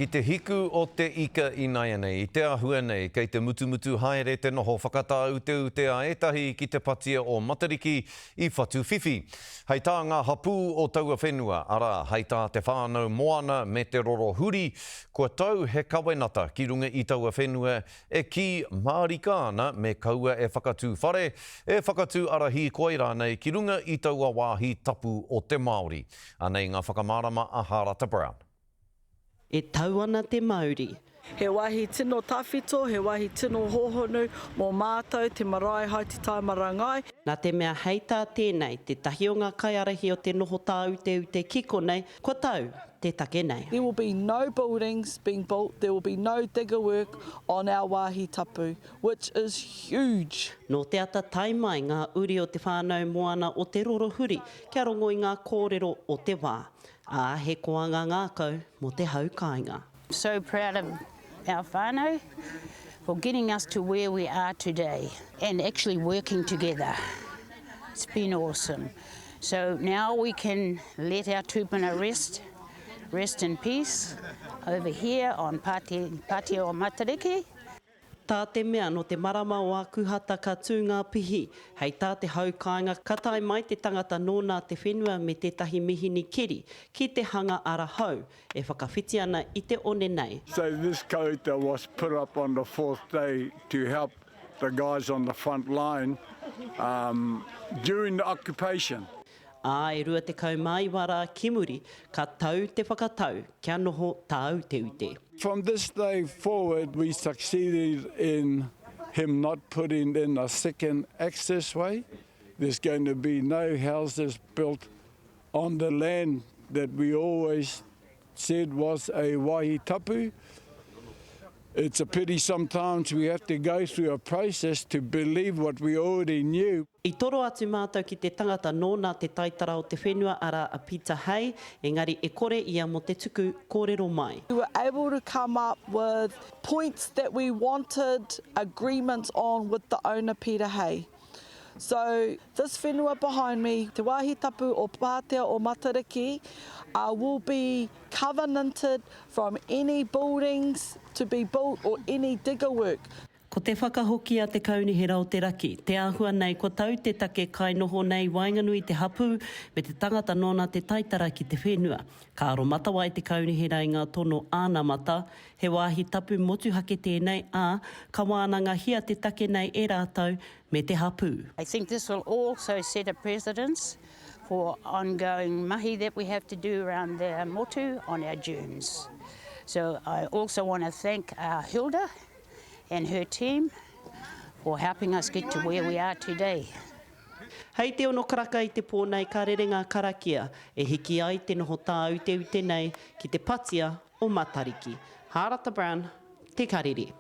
Ki te hiku o te ika inaianei, i te ahua nei, kei te mutumutu haere te noho whakatāuteute a ētahi ki te patia o Matariki i Whatuwhiwhi. Hei tā ngā hapū o taua whenua, arā, hei tā Te Whānau Moana me Te Roro Huri, kua tau he kawenata ki runga i taua whenua e kī mārika ana me kaua e whakatū whare, e whakatū ara hīkoi rānei ki runga i taua wāhi tapu o te Māori. Anei ngā whakamārama a Hārata Brown. E tau ana te mauri. He wāhi tino tawhito, he wāhi tino hōhonu mō mātou te marae hai te taima rangai. Nā te mea hei tā tēnei, tētahi o ngā kaiārahi o te noho tāuteute ki konei, kua tau te take nei. There will be no buildings being built, there will be no digger work on our wāhi tapu. Which is huge! Nō te ata tae mai ngā uri o Te Whānau Moana o Te Rorohuri kia rongo i ngā kōrero o te wā, ā, he koanga ngākau mō te hau kāinga. So proud of our whānau for getting us to where we are today and actually working together. It's been awesome. So now we can let our tūpuna rest, rest in peace over here on Pāti o Matariki. Tā te mea, nō te marama o Ākuhata ka tū ngā pihi, hei tā te hau kāinga ka tae mai te tangata nōna te whenua me tētahi mihini keri ki te hanga ara hou e whakawhiti ana i te one nei. So this kouta was put up on the fourth day to help the guys on the front line um during the occupation. Ā, e 29 rā ki muri, ka tau te whakatau kia noho tāuteute. From this day forward we succeeded in him not putting in a second access way, there's going to be no houses built on the land that we always said was a waihi tapu. It's a pity sometimes we have to go through a process to believe what we already knew. I toro atu mātou ki te tangata nōna te taitara o te whenua arā a Peter Hay, engari e kore ia mō te tuku kōrero mai. We were able to come up with points that we wanted agreements on with the owner Peter Hay. So this whenua behind me, te wāhi tapu o Pātea o Matariki, will be covenanted from any buildings to be built or any digger work. Ko te whakahoki a te Kaunihera o te Raki, te āhua nei kua tau te take kainoho nei waenganui i te hapū me te tangata nōna te taitara ki te whenua. Ka aromatawai te Kaunihera i ngā tono ānamata, he wāhi tapu motuhake tēnei, ā, ka wānangahia te take nei e rātou me te hapū. I think this will also set a precedence for ongoing mahi that we have to do around the motu on our dunes. So I also want to thank Hilda and her team for helping us get to where we are today. Hei te ono karaka i te pō nei ka rere ngā karakia e hiki ai te noho tāuteute nei ki te patia o Matariki. Hārata Brown, Te Karere.